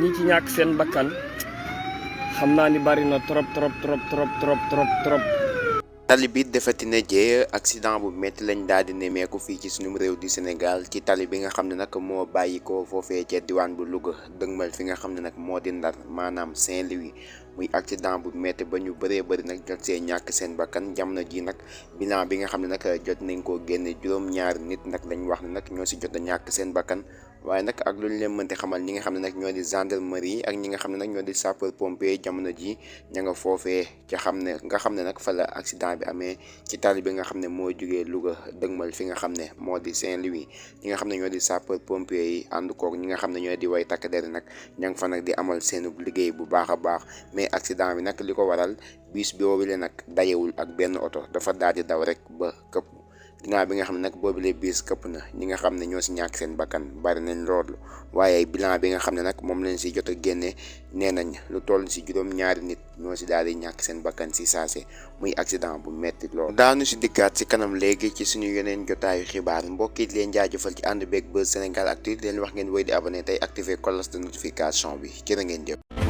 ñi ci ñàkk seen bakkan xam naa ni bari na trop. tali bi defati na jee accident bu métti lañ daal di nemmeeku fii ci suñu réew di Sénégal ci tali bi nga xam ne nag moo bàyyi ko foofee ca diwaan bu Louga dëgmal fi nga xam ne nag moo di Ndar maanaam Saint-Louis muy accident bu métti ba ñu bëree bëri nag jot see ñàkk seen bakkan jamono ji nag bilan bi nga xam ne nag jot nañ koo génne juróom-ñaari nit nag lañ wax ne nag ñoo si jot a ñàkk seen bakkan waaye nag ak lu ñu leen mënti xamal ñi nga xam ne nag ñoo di gendarmerie ak ñi nga xam ne nag ñoo di sapeur pompier jamono ji ña nga foofee ca xam ne nga xam ne nag fa la accident bi amee ci tali bi nga xam ne moo jugee Louga dëgmal fi nga xam ne moo di Saint-Louis ñi nga xam ne ñoo di sapeur pompier yi ànd koog ñi nga xam ne ñoo di way takk der nag ña nga fa nag di amal seen liggéey bu baax a baax mais accident bi nag li ko waral bus boobu le nag dayewul ak benn oto dafa daal di daw rek ba këpp ginnaaw bi nga xam ne nag boobu le bus këpp na ñi nga xam ne ñoo si ñàkk seen bakkan bari nañ loolu waaye bilan bi nga xam ne nag moom lañ si jot a génne nee nañ lu toll si juróom-ñaari nit ñoo si daal di ñàkk seen bakkan si saase muy accident bu metti lool. daanu si dikkaat si kanam léegi ci suñu yeneen jotaayu xibaar mbokk yi leen jaajëfal ci ànd beeg Buzz Sénégal Actu leen wax ngeen woy di abonné tey activer cloche de notification bi jërë ngeen jëf.